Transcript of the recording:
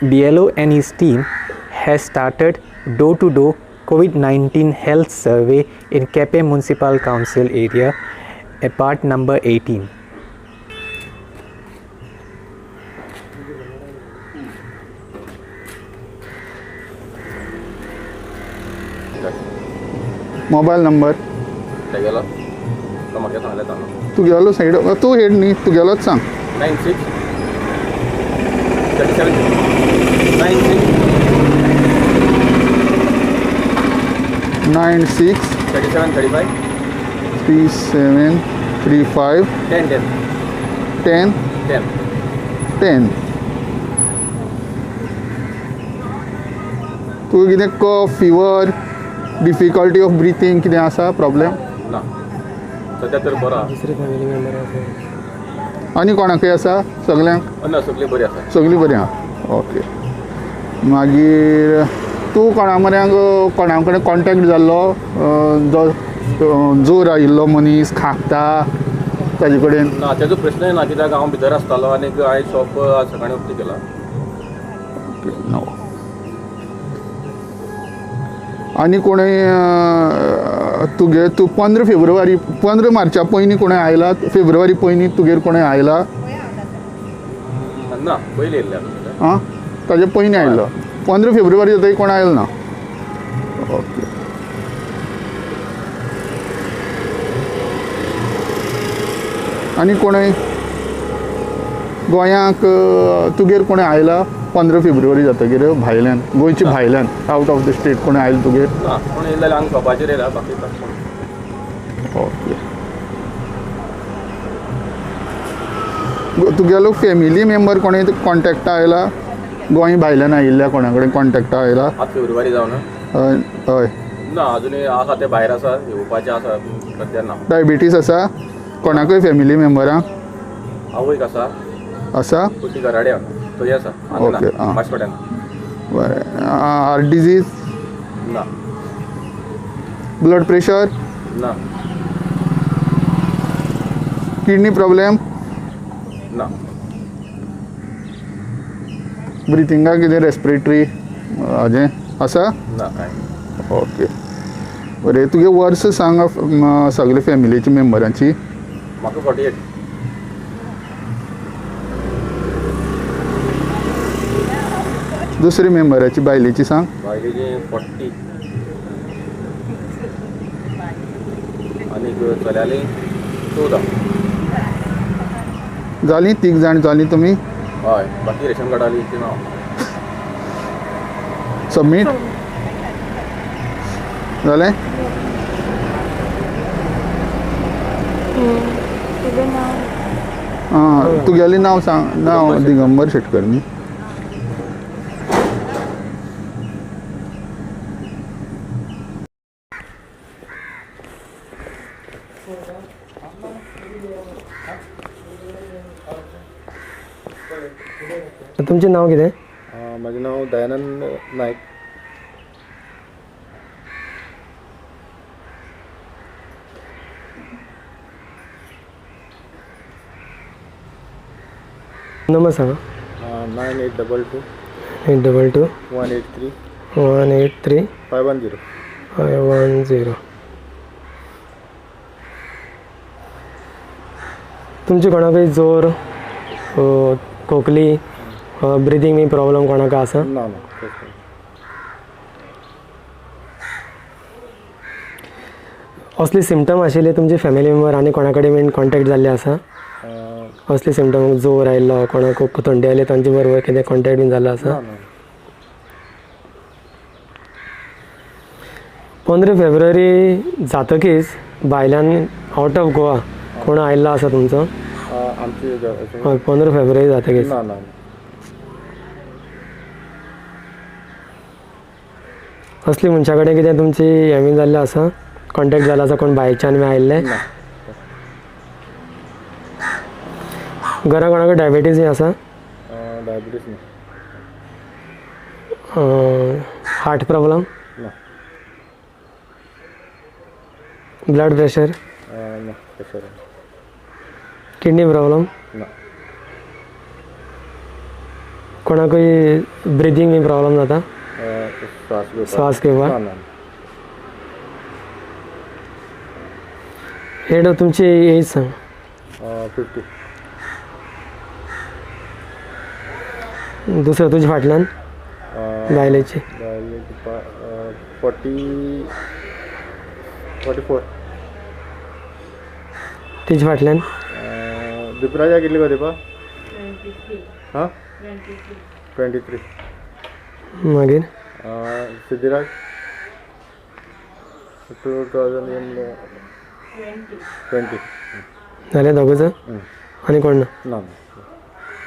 BLO and his team has started door-to-door COVID-19 health survey in Quepem Municipal Council area, part number 18. Mobile number तुगेलो side तूं head न्ही तुगेलोच सांग. 96 37 96 96 37 35 37 35 10 10 10 10 10. तुका कितें cough, fever, difficulty of breathing कितें आसा problem? ना, सद्या तर बरो. दुसरी फॅमिली मेंबर आसा आनी कोणाकय आसा? सगल्यांक ना, सगळीं बरी आसा. सगळीं बरी आहा. ओके. मागीर तूं कोणा म्हऱ्यांक कोणा कडेन कॉन्टेक्ट जाल्लो जो जोर आयिल्लो मनीस खांकता ताजे कडेन? ना, तेजो प्रश्नय ना, कित्याक हांव भितर आसतालो आनी हांवें शॉप आज सकाळीं उक्तें केलां. ओके. नो. आनी कोणूय तुगे तूं 15 फेब्रुवारी 15 मार्चा पयलीं कोणूय आयला? फेब्रुवारी पयलीं तुगेर कोणूय आयला? ना, पयलीं येयल्ले. आं, ताजे पयलीं आयिल्लो. 15 फेब्रुवारी जातकीर कोण आयलो ना? ओके. आनी कोणूय गोंयांक तुगेर कोणूय आयला 15 फेब्रुवारी जातकीर भायल्यान, गोंयचे भायल्यान, आवट ऑफ the state कोण आयलो तुगेर? ना, कोण येयले जाल्यार हांगा शॉपाचेर येयला, बाकी कोण. ओके. तुगेलो फॅमिली मेंबर कोणूय कॉन्टेक्टा आयला? गोंय भायल्यान आयिल्ल्या कोणा कडेन कॉन्टेक्टा आयला? आतां फेब्रुवारी जावन? हय हय. ना, अजुनूय आसा, ते भायर आसा, येवपाचे आसा, सद्या ना. डायबिटीज आसा कोणाकय फॅमिली मेंबरांक? आवयक आसा. आसा? ती घराडे थंय आसा. ओके. आं, वास्कोट्यान. बरें. हार्ट डिजीज ना. ब्लड प्रेशर ना. किडनी प्रॉब्लेम ना. ब्रिथिंगाक कितें रेस्पिरेटरी हाजें आसा? ना, कांय. ओके. बरें, तुगे वर्स सांग सगळे फॅमिलीच्या मेंबरांची. म्हाका 48. दुसरी मेंबराची बायलेची सांग. बायलेची 40 आनी चल्याली 14. जालीं 3 जाण जालीं तुमी? हय, बाकी रेशन कार्डाली ना. सबमीट जालें? आं, तुगेलें नांव सांग. नांव दिगंबर शेटकर न्ही? तुमचें नांव कितें? म्हाजें नांव दयानंद नायक. नंबर सांगा. 9822 822 183 183 510 510. तुमचे कोणाकय जोर, खोकली, ब्रिदींग बी प्रॉब्लम कोणाक आसा? ना ना. असले सिमटम आशिल्ले तुमचे फॅमिली मेंबर आनी कोणा कडेन बीन कॉन्टेक्ट जाल्ले आसा? असले सिमटम, जोर आयिल्लो, कोणाक थंडी आयली तांचे बरोबर कितें कॉन्टेक्ट बीन जाल्लो आसा? 15 फेब्रुवारी जातकीच भायल्यान आवट ऑफ गोवा कोण आयिल्लो आसा तुमचो? हय, 15 फेब्रुवारी जातकीच. ना ना. असली मनशा कडेन कितें तुमची हें बीन जाल्लें आसा, कॉन्टेक्ट जाल्लो आसा कोण भायच्यान बी आयिल्ले? घरा कोणाक डायबिटीज बी आसा? डायबिटीज ना. हार्ट प्रॉब्लम ना. ब्लड प्रेशर ना. प्रेशर. किडनी प्रॉब्लम ना. कोणाकूय ब्रिदींग बी प्रॉब्लम जाता? श्वास घेवपाक. श्वास घेवपाक? ना ना. हेड, तुमची एज सांग. 50. दुसरं तुज्या फाटल्यान बायलेची? बायलेची 44. तिच्या फाटल्यान? दीपराजा कितली गो दीपा? हां, 23. मागीर? सिद्धिराज 2020. जाले दोगूच? आनी कोण ना? ना.